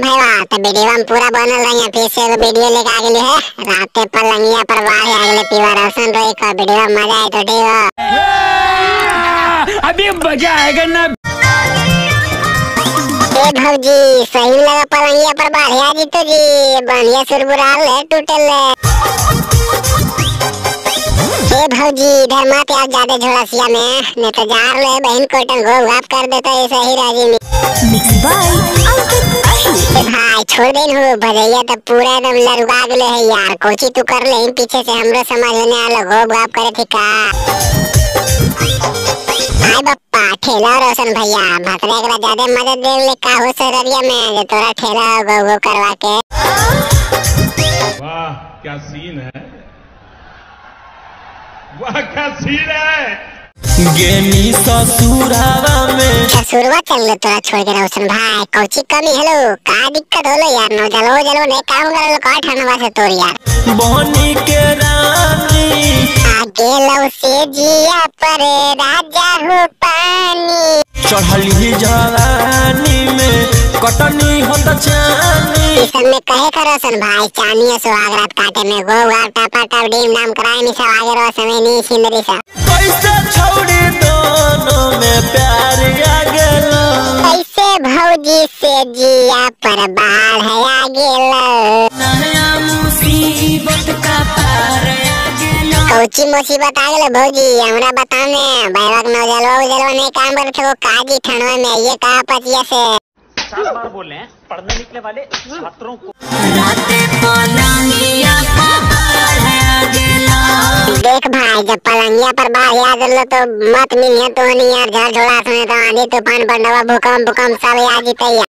भैया तो वीडियो में पूरा बनल रही, फिर से एगो वीडियो लेके आ गेली है। राते पलंगिया पर बाढ़ आ गेले पीवा रोशन रोई का वीडियो में मजा आए तो ठीक। अभी मजा आएगा ना। ए भौजी सही लगा पलंगिया पर बाढ़ आ जी तो जी बढ़िया सुरबुरा ले टूटल ले। ए भौजी इधर मत यार ज्यादा झोलासिया में, नहीं तो जार ले बहन कोटन घो घाप कर देता है सही राजी में। मिक्स बाय अंकित अहिर। ए भाई छोड़ then हो भजैया तो पूरा एकदम लरुआ गेले है यार, कोची तू कर ले पीछे से हमरो समझ होने आलो घो घाप करे थी का। हाय बप्पा ठेला रोशन भैया भतरे एकरा ज्यादा मदद दे ले का हो सररिया में जे तोरा ठेला गो गो करवा के। वाह क्या सीन है, वाह क्या सीन है। गेनी ससुरावा में ससुरवा चल ले तोरा छोड़ के रोशन भाई, कोची कमी हेलो का दिक्कत होलो यार, नो जलो जलो नहीं काम करलो का ठनवा से तोर यार। बहनी के रानी आगे लो से जिया पर राजा हो पानी, चढ़ली जवानी में कटनी होत चानी। इस सब में कहे का रोशन भाई चानी सुहाग रात काटे में गो गार टापा टाप डीम नाम कराए नी सब आगे रो समय नी सिंदरी सब। कैसे छोड़ी दोनों में प्यार आ गेलो, कैसे भौजी से जिया पर बाढ़ आ गेलो। नया मुसीबत का पार आ गेलो। कौची मुसीबत आ गेलो भौजी हमरा बताओ ने, भैया के नौजलवा उजलवा नहीं काम करत हो काजी ठनवा में ये का पचिया से। 4 बार बोल रहे हैं पढ़ने निकले वाले छात्रों को। राते पलंगिया पर बाढ़ आ गेलो। देख भाई जब पलंगिया पर बाढ़ आ गेलो तो मत मिलिया तो नहीं यार, झड़ झोला सुने तो आंधी तूफान बंडवा भूकंप भूकंप सब आ जीते यार।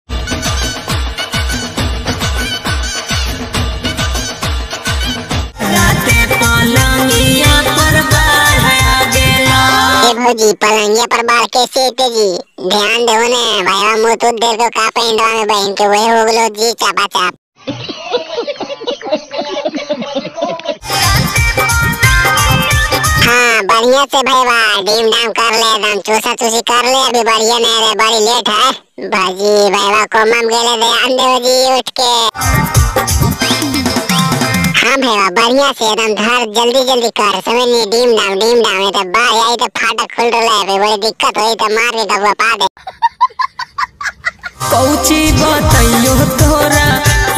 राते पलंगिया पर बाढ़ आ गेलो। ए भौजी पलंगिया पर बाढ़ कैसे आते जी, ध्यान देओ ने भाई मुँह तो देर को का पेंडवा में बहन के वही हो गलो जी चापा चाप। हाँ बढ़िया से भाई डीम डाम कर ले एकदम चूसा चूसी कर ले, अभी बढ़िया नहीं रे बड़ी लेट है भाजी। भाईवा को मम गेले ध्यान देओ जी उठ के। हाँ भाईवा बढ़िया से एकदम धर जल्दी जल्दी कर समझ नहीं, डीम डाम तो बाहर आई तो फाटक खुल रहा है बड़ी दिक्कत होई तो मार के गवा पा दे। कौची बताइयो तोरा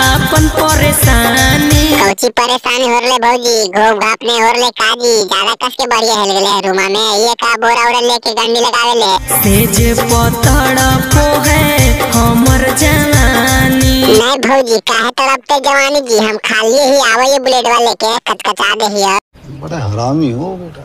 अपन परेशानी, कौची परेशानी हो रले भौजी, घोप घाप ने हो रले काजी ज्यादा कस के बढ़िया हिल गेले रूमा में, ये का बोरा उरा लेके गंडी लगावे ले। सेज पतड़ पो है हमर जवानी। नहीं भौजी काहे तड़पते जवानी जी, हम खाली ही आवे ये बुलेट वाले के कचकचा दे ही। बड़ा हरामी हो बेटा।